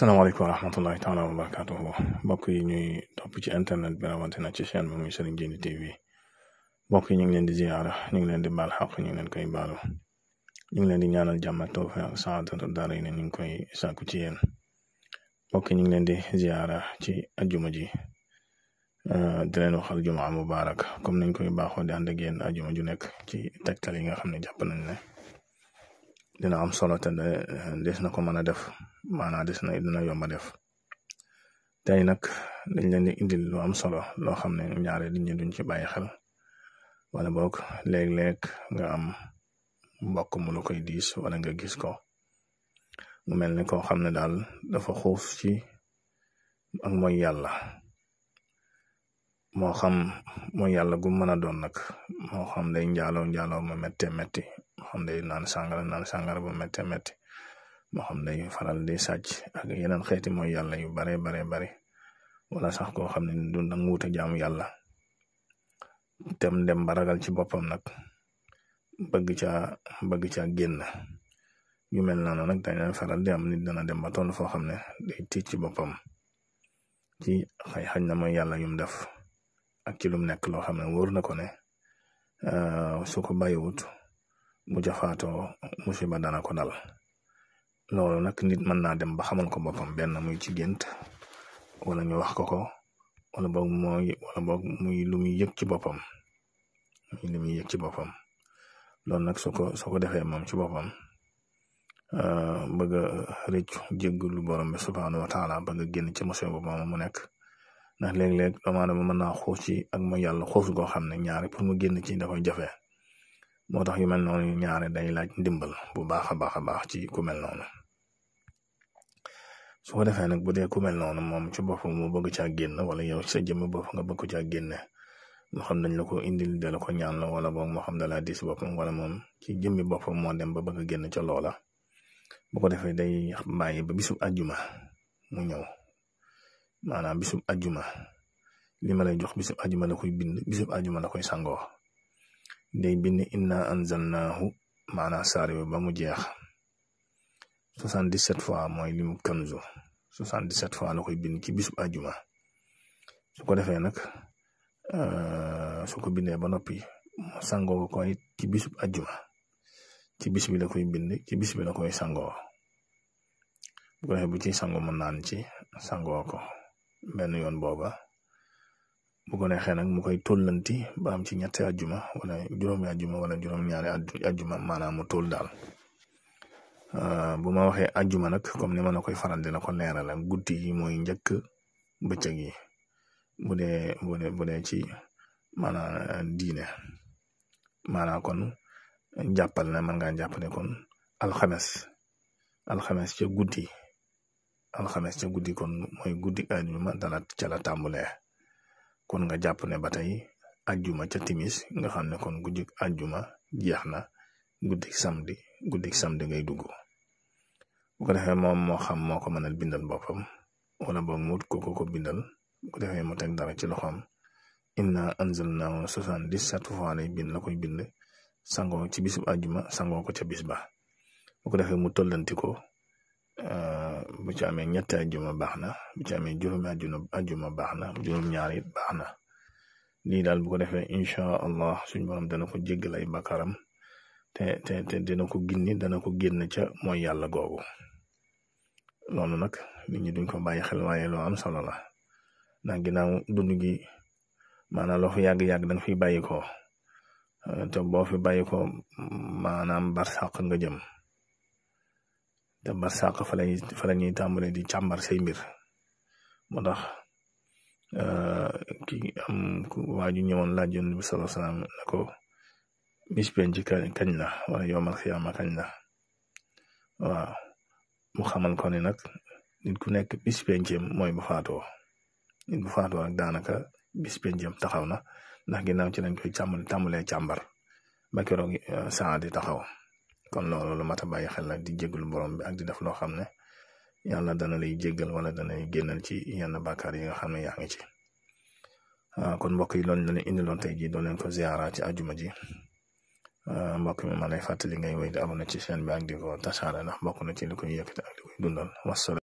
salaamaaleykum wa rahmatullahi taala wa barakatuhu mbokk yi ñuy topp ci internet bi rawatina ci chaîne bi muy Serigne Djily TV mbokk yi ñu ngi leen di ziyaara ñu ngi leen di baal xaq ñu ngi leen koy baalu ñu ngi leen di ñaanal jàmm ak tawfiq ak saadatu daara yi ne ñu ngi koy sàkku ci yéen mbokk yi ñu ngi leen di ziyaara ci ajjuma ji di leen waxal jumaa mubarak comme nañ koy baaxoo di ànd ak yéen ajjuma ju nekk ci tegtal yi nga xam ne jàpp nañ ne dina am solo te des na ko mën a def maanaam dina yomba def tey nag dañ leen di indil lu am solo loo xam ne ñaare nit ñi duñ ci bàyyi xel wala boog léeg-léeg nga am mbokk mu lu koy diis wala nga gis ko mu mel ni koo xam ne daal dafa xuus ci ak mooy yàlla moo xam mooy yàlla gu mën a doon nag moo xam day njaaloo ma métte métti moo xam day naan sàngara ba métte métti moo xam day faral di sàcc ak yeneen xeeti mooy yàlla yu bare wala sax koo xam ne du nangu wut a jaamu yàlla tem dem ba ragal ci boppam nag bëgg ca génn yu mel noonu nag dañ faral di am nit dana dem ba toll foo xam ne day tiit ci boppam ci xañ na mooy yàlla yum def ak ci lum nekk loo xam ne wóor na ko ne su ko bàyyiwut bu jafaatoo musiba dana ko dal loolu nag nit mën naa dem ba xamal ko boppam benn muy ci gént wala ñu wax ko wala boog muy lu muy yëg ci boppam loolu nag su ko defee moom ci boppam bëgg a rëccu jéggalu borom bi subhaanahu wa taala bëgg a génn ci musiba boppam mu nekk ndax léeg-léeg doomu aadama mën naa xuus ci ak mooy yàlla xuus goo xam ne ñaare pour mu génn ci da koy jafe moo tax yu mel noonu ñaare day laaj ndimbal bu baax a baax ci ku mel noonu su ko defee nag bu dee ku mel noonu moom ci boppam mu bëgg caa génn wala yow sa jëmm bopp nga bëgg ko caa génne moo xam dañ la ko indil de la ko ñaan la wala boog moo xam da laa diis boppam wala moom ci jëmmi boppam moo dem ba bëgg a génn ca loola bu ko defee day bàyyi ba bisub àjjuma mu ñëw maanaam bisub àjjuma li ma lay jox bisub àjjuma la koy bind bisub àjjuma la koy sangoo day bind inna anzalnaahu maanaam saar bi ba mu jeex 77 fois mooy limu kanzu 77 fois la koy bind ci bisub àjjuma su ko defee nag su ko bindee ba noppi mu sangoo ko it ci bisub àjjuma ci bis bi la koy bind ci bis bi la koy sangoo bu ko defee bu ci sangoo mu naan ci sangoo ko benn yoon booba bu ko neexee nag mu koy tollanti ba am ci ñetti àjjuma wala juróomi àjjuma wala juróom-ñaari àjjuma maanaam mu toll daal bu ma waxee àjjuma nag comme ni ma la koy faral di la ko leerala guddi yi mooy njëkk bëccëg yi bu dee ci maanaam diine maanaam kon jàppal ne man ngaa jàpp ne kon alxames ca guddi kon mooy guddi àjjuma dala ca la tàmbulee kon nga jàpp ne ba tey àjjuma ca timis nga xam ne kon guddi àjjuma jeex na guddi samedi ngay dugg bu ko defee moom moo xam moo ko mënal bindal boppam wala boog mu ko bindal bu ko defee mu teg dara ci loxoom inna anzalnaahu 77 fois lay bind la koy bind sangoo ci bisub àjjuma sangoo ko ca bis ba bu ko defee mu tollanti ko bu ci amee ñetti àjjuma baax na bu ci amee juróomi àjjuma baax na juróom-ñaar it baax na lii daal bu ko defee incha allah suñ borom dana ko jéggal ay bakaram te dina ko ginni dana ko génn ca mooy yàlla googu loolu nag nit ñi duñ ko bàyyi xel waaye loo am solo la ndax ginnaaw dund gi maanaam loo fi yàgg-yàgg danga fiy bàyyi ko te boo fi bàyyi ko maanaam barsàq nga jëm te barsàq fa la ñuy tàmbale di càmbar say mbir moo tax ki am waa ju ñëwoon laaj Yonent bi sallallahu alayhi wasallam ne ko bis penc kañ la wala yowmal xiyaama kañ la waaw mu xamal ko ni nag nit ku nekk bis pencem mooy bu faatoo nit bu faatoo rek daanaka bis pencem taxaw na ndax ginnaaw ci lañ koy tàmbalee càmbar ba keroog saa di taxaw kon loolu lu mat a bàyyi xel la di jégalu borom bi ak di def loo xam ne yàlla dana lay jégal wala dana lay génnal ci yenn bàkkaar yi nga xam ne yaa ngi ci kon mbokk yi loolu la leen indiloon tey jii doo leen ko ziara ci àjjuma ji mbokk mi ma lay fàttali ngay wéy di abonné ci chaîne bi ak di ko tasaare ndax bokk na ci li koy yëkkati ak li koy dundal wasalaam